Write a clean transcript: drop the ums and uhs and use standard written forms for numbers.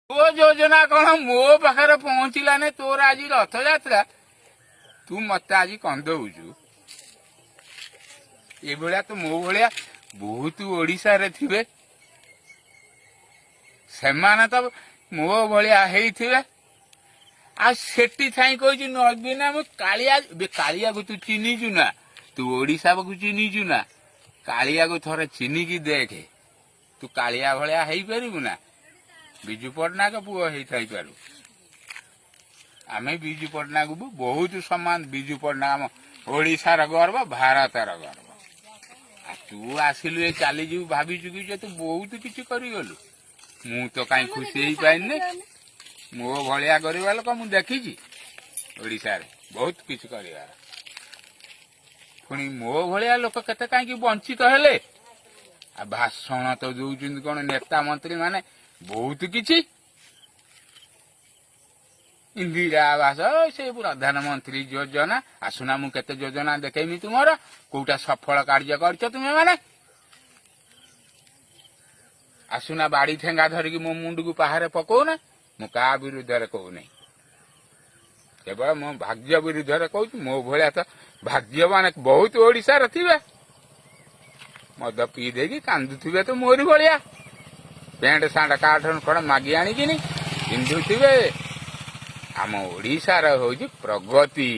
ତୋ ଯୋଜନା କଣ ମୋ ପାଖରେ ପହଞ୍ଚିଲାନି? ତୋର ଆଜି ରଥଯାତ୍ରା, ତୁ ମତେ ଆଜି କନ୍ଦଉଛୁ। ଏଭଳିଆ ତ ମୋ ଭଳିଆ ବହୁତ ଓଡିଶାରେ ଥିବେ, ସେମାନେ ତ ମୋ ଭଳିଆ ହେଇଥିବେ। ଆଉ ସେଠି ଥାଇ କହୁଛୁ ନବୀନା, ମୁଁ କାଳିଆ ବେ। କାଳିଆକୁ ତୁ ଚିହ୍ନିଛୁ ନା? ତୁ ଓଡିଶାକୁ ଚିହ୍ନିଛୁ ନା? କାଳିଆକୁ ଥରେ ଚିହ୍ନିକି ଦେଖେ, ତୁ କାଳିଆ ଭଳିଆ ହେଇପାରିବୁ ନା? ବିଜୁ ପଟ୍ଟନାୟକ ପୁଅ ହେଇଥାଇପାରୁ। ଆମେ ବିଜୁ ପଟ୍ଟନାୟକକୁ ବହୁତ ସମ୍ମାନ। ବିଜୁ ପଟ୍ଟନାୟକ ଆମ ଓଡିଶାର ଗର୍ବ, ଭାରତର ଗର୍ବ। ଆଉ ତୁ ଆସିଲୁ, ଏ ଚାଲିଯିବୁ, ଭାବିଛୁ କି ଯେ ତୁ ବହୁତ କିଛି କରିଗଲୁ। ମୁଁ ତ କାହିଁ ଖୁସି ହେଇପାରିନି। ମୋ ଭଳିଆ ଗରିବ ଲୋକ ମୁଁ ଦେଖିଛି ଓଡିଶାରେ ବହୁତ କିଛି କରିବାର। ପୁଣି ମୋ ଭଳିଆ ଲୋକ କେତେ କାହିଁକି ବଞ୍ଚିତ ହେଲେ? ଆଉ ଭାଷଣ ତ ଦଉଛନ୍ତି କଣ ନେତା ମନ୍ତ୍ରୀ ମାନେ ବହୁତ କିଛି, ଇନ୍ଦିରା ଆବାସ, ସେ ପ୍ରଧାନମନ୍ତ୍ରୀ ଯୋଜନା। ଆସୁନା, ମୁଁ କେତେ ଯୋଜନା ଦେଖେଇମି ତୁମର, କୋଉଟା ସଫଳ କାର୍ଯ୍ୟ କରିଛ ତୁମେ ମାନେ। ଆସୁନା, ବାଡି ଠେଙ୍ଗା ଧରିକି ମୋ ମୁଣ୍ଡକୁ ପାହାରେ ପକଉନା। ମୁଁ କାହା ବିରୁଦ୍ଧରେ କହୁନି, କେବଳ ମୋ ଭାଗ୍ୟ ବିରୁଦ୍ଧରେ କହୁଛି। ମୋ ଭଳିଆ ତ ଭାଗ୍ୟବାନ ବହୁତ ଓଡିଶାରେ ଥିବେ, ମଦ ପିଇ ଦେଇକି କାନ୍ଦୁଥିବେ ତ ମୋରି ଭଳିଆ, ପ୍ୟାଣ୍ଟ ସାର୍ଟ କାଠୁ କଣ ମାଗି ଆଣିକିନି ପିନ୍ଧୁଥିବେ। ଆମ ଓଡିଶାର ହଉଛି ପ୍ରଗତି।